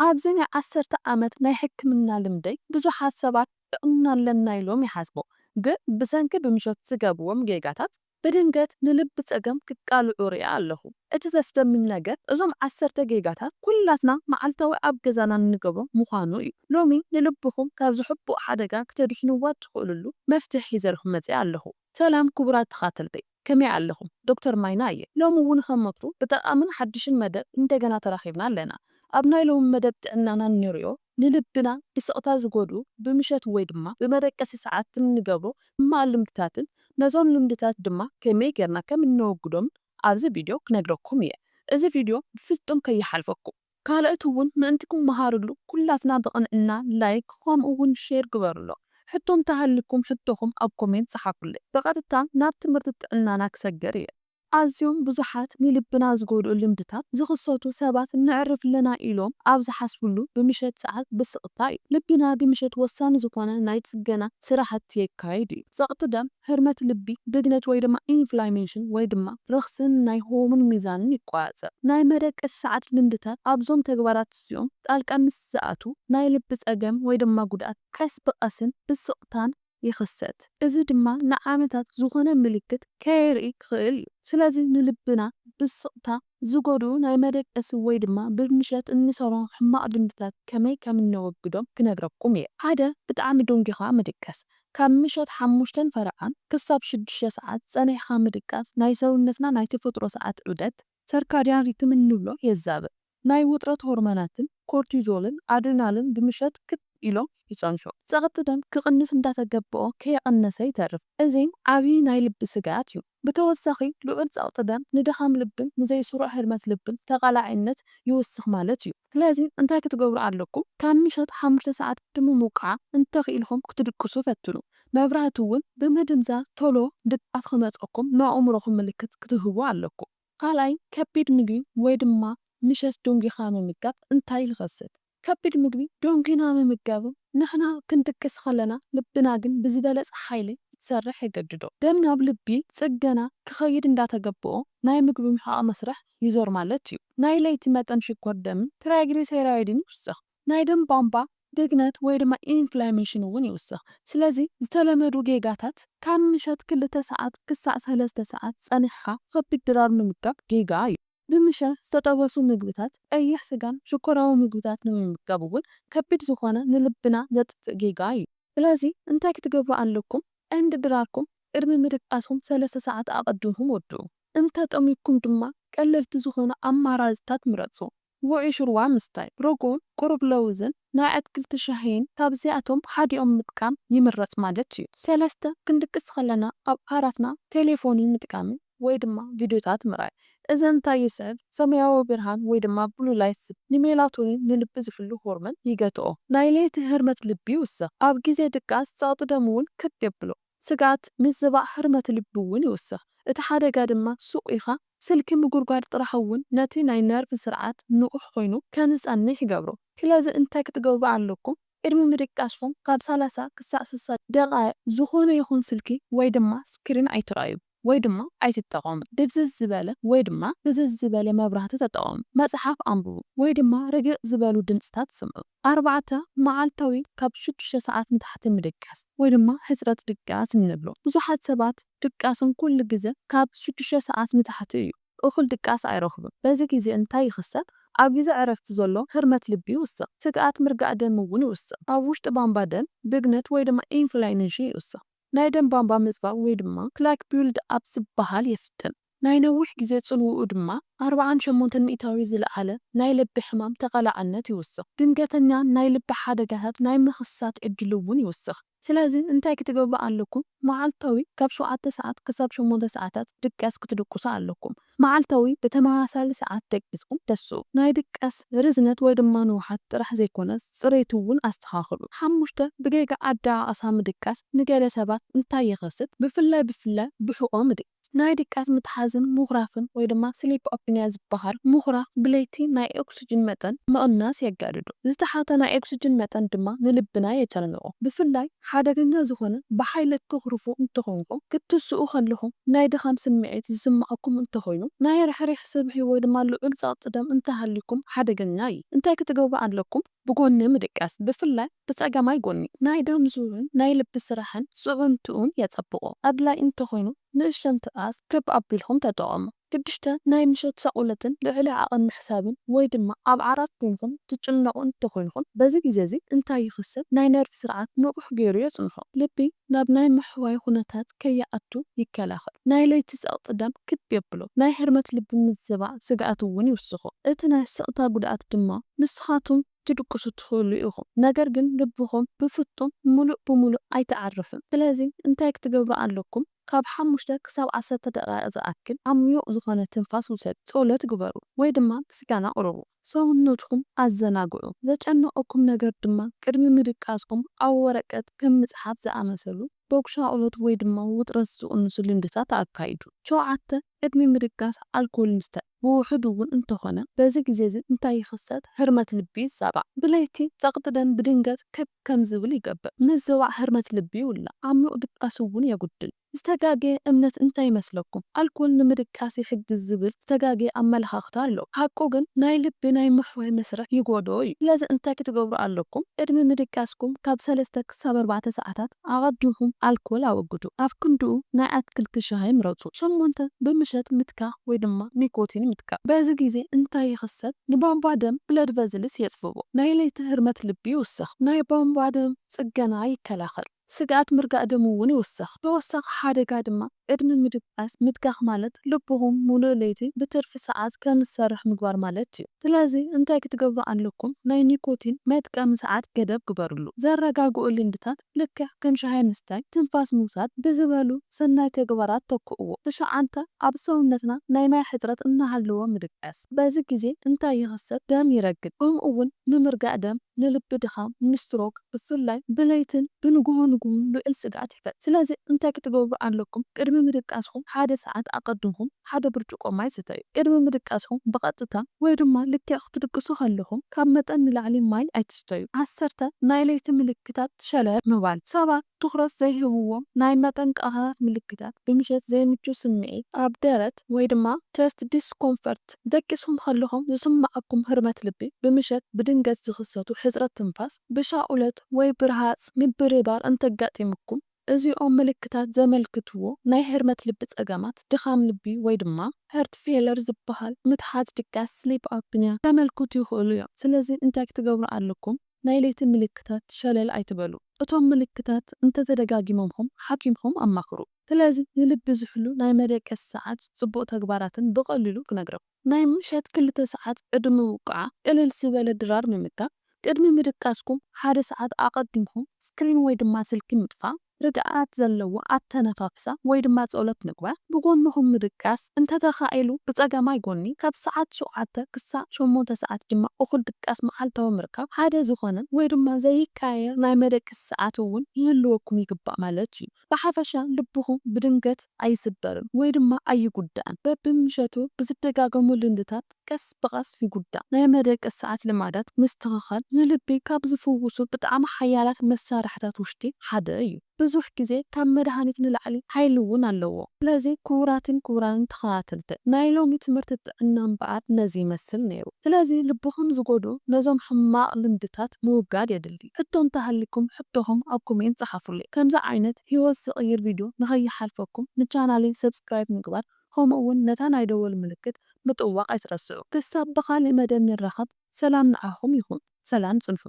ኣብዚ ናይ ዓሰርተ ዓመት ናይ ሕክምና ልምደይ ብዙሓት ሰባት ጥዕና ኣለና ኢሎም ይሓስቡ፣ ግን ብሰንኪ ብምሸት ዝገብዎም ጌጋታት ብድንገት ንልቢ ጸገም ክቃልዑ ርእየ ኣለኹ። እቲ ዘስደምም ነገር እዞም ዓሰርተ ጌጋታት ኩላትና መዓልታዊ ኣብ ገዛና እንገብሮ ምዃኑ እዩ። ሎሚ ንልብኹም ካብዚ ሕቡእ ሓደጋ ክተድሕንዋ እትኽእልሉ መፍትሒ ሒዘልኩም መጺኣ ኣለኹ። ሰላም ክቡራት ተኻተልተይ፣ ከመይ ኣለኹም? ዶክተር ማይና እየ። ሎሚ እውን ከም ወትሩ ብጠቓምን ሓድሽን መደብ እንደገና ተራኺብና ኣለና። ኣብ ናይ ሎሚ መደብ ጥዕናና እንሪኦ ንልብና ብስቕታ ዝጎድኡ ብምሸት ወይ ድማ ብመደቀሲ ሰዓት እንገብሮ ሕማቕ ልምድታትን ነዞም ልምድታት ድማ ከመይ ጌርና ከም እነወግዶምን ኣብዚ ቪድዮ ክነግረኩም እየ። እዚ ቪድዮ ብፍጹም ከይሓልፈኩም። ካልኦት እውን ምእንቲ ክመሃርሉ ኩላትና ብቕንዕና ላይክ ከምኡ እውን ሼር ግበርሎ። ሕቶ እንተሃልኩም ሕቶኹም ኣብ ኮሜንት ጸሓፉለይ። ብቐጥታ ናብ ትምህርቲ ጥዕናና ክሰግር እየ። ኣዝዮም ብዙሓት ንልብና ዝጎድኡ ልምድታት ዝኽሰቱ ሰባት ነዕርፍ ኣለና ኢሎም ኣብ ዝሓስብሉ ብምሸት ሰዓት ብስቕታ እዩ። ልብና ብምሸት ወሳኒ ዝኾነ ናይ ጽገና ስራሕቲ የካይድ እዩ። ጸቕጢ ደም፣ ህርመት ልቢ፣ ብግነት ወይ ድማ ኢንፍላሜሽን ወይ ድማ ረኽስን ናይ ሆርሞን ሚዛንን ይቆጻጸር። ናይ መደቀሲ ሰዓት ልምድታት ኣብዞም ተግባራት እዚኦም ጣልቃ ምስ ዝኣቱ ናይ ልቢ ጸገም ወይ ድማ ጉድኣት ቀስ ብቐስን ብስቕታን ይኽሰት። እዚ ድማ ንዓመታት ዝኾነ ምልክት ከየርኢ ክኽእል እዩ። ስለዚ ንልብና ብስቕታ ዝጎድኡ ናይ መደቀሲ ወይ ድማ ብምሸት እንሰርሖ ሕማቕ ልምድታት ከመይ ከም እነወግዶም ክነግረኩም እየ። ሓደ፣ ብጣዕሚ ደንጊኻ ምድቃስ። ካብ ምሸት ሓሙሽተን ፈረቓን ክሳብ ሽዱሽተ ሰዓት ጸኒሕካ ምድቃስ ናይ ሰውነትና ናይ ተፈጥሮ ሰዓት ዑደት፣ ሰርካድያን ሪትም እንብሎ፣ የዛብእ። ናይ ውጥረት ሆርሞናትን ኮርቲዞልን ኣድሪናልን ብምሸት ክብ ኢሎም ይጸንሑ። ጸቕጢ ደም ክቕንስ እንዳተገብኦ ከይቐነሰ ይተርፍ። እዚ ዓቢ ናይ ልቢ ስግኣት እዩ። ብተወሳኺ ልዑል ጸቕጢ ደም ንድኻም ልብን ንዘይስሩዕ ህርመት ልብን ተቓላዒነት ይውስኽ ማለት እዩ። ስለዚ እንታይ ክትገብሩ ኣለኩም? ካብ ምሸት ሓሙሽተ ሰዓት ቅድሚ ምውቃዓ እንተኽኢልኩም ክትድቅሱ ፈትኑ። መብራህቲ እውን ብምድምዛዝ ቶሎ ድቃስ ክመጸኩም ንኣእምሮኹም ምልክት ክትህቡ ኣለኩም። ካልኣይ፣ ከቢድ ምግቢ ወይ ድማ ምሸት ደንጊኻ ምምጋብ እንታይ ይኸስት? ከቢድ ምግቢ ደንጊና ምምጋብ ንሕና ክንድቅስ ከለና ልብና ግን ብዝበለጸ ሓይሊ ክትሰርሕ የገድዶ። ደም ናብ ልቢ ጽገና ክኸይድ እንዳተገብኦ ናይ ምግቢ ምሕቓቕ መስርሕ ይዞር ማለት እዩ። ናይ ለይቲ መጠን ሽኮር ደምን ትራይግሊሰራይድን ይውስኽ። ናይ ደም ቧንቧ ብግነት ወይ ድማ ኢንፍላሜሽን እውን ይውስኽ። ስለዚ ዝተለመዱ ጌጋታት ካብ ምሸት ክልተ ሰዓት ክሳዕ ሰለስተ ሰዓት ጸኒሕካ ከቢድ ድራር ምምጋብ ጌጋ እዩ። ብምሸት ዝተጠበሱ ምግብታት፣ ቀይሕ ስጋን ሽኮራዊ ምግብታት ንምምጋብ እውን ከቢድ ዝኾነ ንልብና ዘጥፍእ ጌጋ እዩ። ስለዚ እንታይ ክትገብሩ ኣለኩም? ቀንዲ ድራርኩም ቅድሚ ምድቃስኩም ሰለስተ ሰዓት ኣቐዲምኩም ወድኡ። እንተ ጠሚኩም ድማ ቀለልቲ ዝኾኑ ኣማራፅታት ምረፁ። ውዑይ ሽርዋ ምስታይ፣ ርጉእን ቁሩብ ለውዝን ናይ ኣትክልቲ ሻሂን ካብዚኣቶም ሓዲኦም ምጥቃም ይምረፅ ማለት እዩ። ሰለስተ፣ ክንድቅስ ከለና ኣብ ዓራትና ቴሌፎኒ ምጥቃምን ወይ ድማ ቪድዮታት ምርኣይ። እዚ እንታይ ይስዕብ? ሰማያዊ ብርሃን ወይ ድማ ብሉ ላይት ዝብ-፣ ንሜላቶኒን ንልቢ ዝሕሉ ሆርሞን ይገትኦ። ናይ ለይቲ ህርመት ልቢ ይውስኽ። ኣብ ግዜ ድቃስ ጸቕጢ ደም እውን ክብ የብሎ። ስግኣት ምዝባዕ ህርመት ልቢ እውን ይውስኽ። እቲ ሓደጋ ድማ ሱቕ ኢኻ ስልኪ ምጉርጓር ጥራሕ እውን ነቲ ናይ ነርቭ ስርዓት ንቑሕ ኮይኑ ከንጸንሕ ይገብሮ። ስለዚ እንታይ ክትገብሩ ኣለኩም? ቅድሚ ምድቃስኩም ካብ ሰላሳ ክሳዕ ስሳ ደቓይቕ ዝኾነ ይኹን ስልኪ ወይ ድማ ስክሪን ኣይትርኣዩ ወይ ድማ ኣይትጠቐሙ። ድብዝዝ ዝበለ ወይ ድማ ፍዝዝ ዝበለ መብራህቲ ተጠቐሙ። መጽሓፍ ኣንብቡ ወይ ድማ ርግእ ዝበሉ ድምጽታት ስምዑ። ኣርባዕተ፣ መዓልታዊ ካብ ሽዱሽተ ሰዓት ንታሕቲ ምድቃስ ወይ ድማ ሕጽረት ድቃስ እንብሎ። ብዙሓት ሰባት ድቃሶም ኩሉ ግዜ ካብ ሽዱሽተ ሰዓት ንታሕቲ እዩ። እኹል ድቃስ ኣይረኽቡን። በዚ ግዜ እንታይ ይኽሰት? ኣብ ግዜ ዕረፍቲ ዘሎ ህርመት ልቢ ይውስኽ። ስግኣት ምርጋእ ደም እውን ይውስኽ። ኣብ ውሽጢ ቧንቧ ደም ብግነት ወይ ድማ ኢንፍላሜሽን ይውስኽ። ናይ ደም ቧንቧ ምጽባብ ወይ ድማ ፕላክ ቢውልድ ኣፕ ዝበሃል የፍጥን። ናይ ነዊሕ ግዜ ጽልውኡ ድማ ኣርብዓን ሸሞንተን ሚእታዊ ዝለዓለ ናይ ልቢ ሕማም ተቓላዕነት ይውስኽ። ድንገተኛ ናይ ልቢ ሓደጋታት ናይ ምኽሳት ዕድሉ እውን ይውስኽ። ስለዚ እንታይ ክትገብሩ ኣለኩም? መዓልታዊ ካብ ሸውዓተ ሰዓት ክሳብ ሸሞንተ ሰዓታት ድቃስ ክትድቅሱ ኣለኩም። መዓልታዊ ብተመሳሳሊ ሰዓት ደቂስኩም ተስኡ። ናይ ድቃስ ርዝነት ወይ ድማ ንውሓት ጥራሕ ዘይኮነስ ጽሬቱ እውን ኣስተኻኽሉ። ሓሙሽተ፣ ብጌጋ ኣደቓቕሳ ምድቃስ ንገለ ሰባት እንታይ የኸስት? ብፍላይ ብፍላይ ብሕቖ ምድቃስ። ናይ ድቃስ ምትሓዝን ምኹራፍን ወይ ድማ sleep apnea ዝበሃል ምኹራፍ ብለይቲ ናይ ኦክስጅን መጠን ምቕናስ የጋድዶ። ዝተሓተ ናይ ኦክስጅን መጠን ድማ ንልብና የጨንቆ። ብፍላይ ሓደገኛ ዝኾነ ብሓይሊ ትኹርፉ እንተኾይንኩም፣ ክትስኡ ከለኹም ናይ ድኻም ስምዒት ዝስምዓኩም እንተኾይኑ፣ ናይ ርሕሪሕ ስብሒ ወይ ድማ ልዑል ጸቕጢ ደም እንተሃልዩኩም ሓደገኛ እዩ። እንታይ ክትገብሩ ኣለኩም? ብጎኒ ምድቃስ፣ ብፍላይ ብጸጋማይ ጎኒ፣ ናይ ደም ዝውርን ናይ ልቢ ስራሕን ጽዕንትኡን የጸብቖ። ኣድላይ እንተኾይኑ፣ ንእሽተን ትርኣስ ክብ ኣቢልኩም ተጠቐሙ። ሽዱሽተ፣ ናይ ምሸት ሻቕሎትን ልዕሊ ዓቐን ምሕሳብን ወይ ድማ ኣብ ዓራት ኮይንኩም ትጭነቑ እንተኾይንኩም፣ በዚ ግዜ እዚ እንታይ ይኽሰት? ናይ ነርቭ ስርዓት ንቑሕ ገይሩ የጽንሖ። ልቢ ናብ ናይ ምሕዋይ ኩነታት ከይኣቱ ይከላኸል። ናይ ለይቲ ጸቕጢ ደም ክብ የብሎ። ናይ ህርመት ልቢ ምዝባዕ ስግኣት እውን ይውስኾ። እቲ ናይ ስቕታ ጉድኣት ድማ ንስኻትኩም ትድቅሱ ትኽእሉ ኢኹም፣ ነገር ግን ልብኹም ብፍጹም ምሉእ ብምሉእ ኣይተዓርፍን። ስለዚ እንታይ ክትገብሩ ኣለኩም? ካብ ሓሙሽተ ክሳብ ዓሰርተ ደቓይቕ ዝኣክል ዓሚቕ ዝኾነ ትንፋስ ውሰዱ፣ ጸሎት ግበሩ፣ ወይ ድማ ምስጋና ኣቕርቡ። ሰውነትኩም ኣዘናግዑ። ዘጨነቐኩም ነገር ድማ ቅድሚ ምድቃስኩም ኣብ ወረቀት ከም ምጽሓፍ ዝኣመሰሉ ብሻቕሎት ወይ ድማ ውጥረት ዝቕንሱ ልምድታት ኣካይዱ። ሸውዓተ፣ ቅድሚ ምድቃስ ኣልኮል ምስታይ፣ ብውሑድ እውን እንተኾነ። በዚ ግዜ እዚ እንታይ ይኽሰት? ህርመት ልቢ ይዛባዕ። ብለይቲ ጸቕጢ ደም ብድንገት ክብ ከም ዝብል ይገብር። ምዝባዕ ህርመት ልቢ ይውላዕ። ዓሚቕ ድቃስ እውን የጉድል። ዝተጋገየ እምነት እንታይ ይመስለኩም? ኣልኮል ንምድቃስ ይሕግዝ ዝብል ዝተጋገየ ኣመለኻኽታ ኣሎ። ሓቁ ግን ናይ ልቢ ናይ ምሕዋይ መስርሕ ይጎድኦ እዩ። ስለዚ እንታይ ክትገብሩ ኣለኩም? ቅድሚ ምድቃስኩም ካብ ሰለስተ ክሳብ ኣርባዕተ ሰዓታት ኣቐዲምኩም ኣልኮል ኣወግዱ። ኣብ ክንድኡ ናይ ኣትክልቲ ሻሂ ምረጹ። ሸሞንተ፣ ብምሸት ምትካኽ ወይ ድማ ኒኮቲን ምትካኽ። በዚ ግዜ እንታይ ይኽሰት? ንቧንቧ ደም፣ ብለድ ቨዝልስ፣ የጽብቦ። ናይ ለይቲ ህርመት ልቢ ይውስኽ። ናይ ቧንቧ ደም ጽገና ይከላኸል። ስግኣት ምርጋእ ደም እውን ይውስኽ። ተወሳኺ ሓደጋ ድማ ቅድሚ ምድቃስ ምትካኽ ማለት ልብኹም ሙሉእ ለይቲ ብትርፊ ሰዓት ከም ዝሰርሕ ምግባር ማለት እዩ። ስለዚ እንታይ ክትገብሩ ኣለኩም? ናይ ኒኮቲን መጥቀሚ ሰዓት ገደብ ግበርሉ። ዘረጋግኡ ልምድታት ልክዕ ከም ሻሂ ምስታይ፣ ትንፋስ ምውሳድ ብዝበሉ ሰናይ ተግባራት ተክእዎ። ትሽዓተ፣ ኣብ ሰውነትና ናይ ማይ ሕጽረት እናሃለወ ምድቃስ። በዚ ግዜ እንታይ ይኽሰት? ደም ይረግድ። ከምኡ እውን ንምርጋእ ደም፣ ንልቢ ድኻም፣ ንስትሮክ፣ ብፍላይ ብለይትን ብንግሆ ንግሆን ልዑል ስግኣት ይፈጥር። ስለዚ እንታይ ክትገብሩ ኣለኩም? ቅድሚ ምድቃስኩም ሓደ ሰዓት ኣቐድምኩም ሓደ ብርጭቆ ማይ ስተዩ። ቅድሚ ምድቃስኩም ብቐጥታ ወይ ድማ ልክዕ ክትድቅሱ ከለኹም ካብ መጠን ንላዕሊ ማይ ኣይትስተዩ። ዓሰርተ፣ ናይ ለይቲ ምልክታት ሸለል ምባል። ሰባት ትኹረት ዘይህብዎም ናይ መጠንቀቕታታት ምልክታት፣ ብምሸት ዘይምቹ ስምዒት ኣብ ደረት ወይ ድማ ቸስት ዲስኮምፈርት፣ ደቂስኩም ከለኹም ዝስምዓኩም ህርመት ልቢ፣ ብምሸት ብድንገት ዝኽሰቱ ሕጽረት ትንፋስ፣ ብሻቑለት ወይ ብርሃጽ ምብርባር እንተጋጢምኩም፣ እዚኦም ምልክታት ዘመልክትዎ ናይ ህርመት ልቢ ጸገማት፣ ድኻም ልቢ ወይ ድማ ሀርት ፌለር ዝበሃል ምትሓዝ ድቃስ፣ ስሊፕ ኣፕኒያ፣ ከመልክቱ ይኽእሉ እዮም። ስለዚ እንታይ ክትገብሩ ኣለኩም? ናይ ለይቲ ምልክታት ሸለል ኣይትበሉ። እቶም ምልክታት እንተተደጋጊሞምኹም ሓኪምኩም ኣማኽሩ። ስለዚ ንልቢ ዝሕሉ ናይ መደቀሲ ሰዓት ጽቡቕ ተግባራትን ብቐሊሉ ክነግረኩም። ናይ ምሸት ክልተ ሰዓት ቅድሚ ምውቃዓ ቅልል ዝበለ ድራር ምምጋብ። ቅድሚ ምድቃስኩም ሓደ ሰዓት ኣቐዲምኩም ስክሪን ወይ ድማ ስልኪ ምጥፋእ። ርግኣት ዘለዎ ኣተነፋፍሳ ወይ ድማ ጸሎት ምግባር። ብጎንኹም ምድቃስ እንተተኻኢሉ ብጸጋማይ ጎኒ ካብ ሰዓት ሸውዓተ ክሳብ ሸሞንተ ሰዓት ድማ እኹል ድቃስ መዓልታዊ ምርካብ። ሓደ ዝኾነ ወይ ድማ ዘይቀያየር ናይ መደቀሲ ሰዓት እውን ይህልወኩም ይግባእ ማለት እዩ። ብሓፈሻ ልብኹም ብድንገት ኣይስበርን ወይ ድማ ኣይጉዳእን። በብምሸቱ ብዝደጋገሙ ልምድታት ቀስ ብቐስ ይጉዳእ። ናይ መደቀሲ ሰዓት ልማዳት ምስትኽኻል ንልቢ ካብ ዝፍውሱ ብጣዕሚ ሓያላት መሳርሕታት ውሽጢ ሓደ እዩ። ብዙሕ ግዜ ካብ መድሃኒት ንላዕሊ ሓይሊ እውን ኣለዎ። ስለዚ ክቡራትን ክቡራንን ተኸታተልቲ፣ ናይ ሎሚ ትምህርቲ ጥዕና እምበኣር ነዚ ይመስል ነይሩ። ስለዚ ልብኹም ዝጎድኡ ነዞም ሕማቕ ልምድታት ምውጋድ የድሊ። ሕቶ እንተሃሊኩም ሕቶኹም ኣብ ኮሜንት ጸሓፉለይ። ከምዚ ዓይነት ህይወት ዝቕይር ቪድዮ ንኸይሓልፈኩም ንቻናለይ ሰብስክራይብ ምግባር ከምኡ እውን ነታ ናይ ደወል ምልክት ምጥዋቕ ኣይትረስዑ። ክሳብ ብኻልእ መደብ ንራኸብ፣ ሰላም ንዓኹም ይኹን። ሰላም ጽንሑ።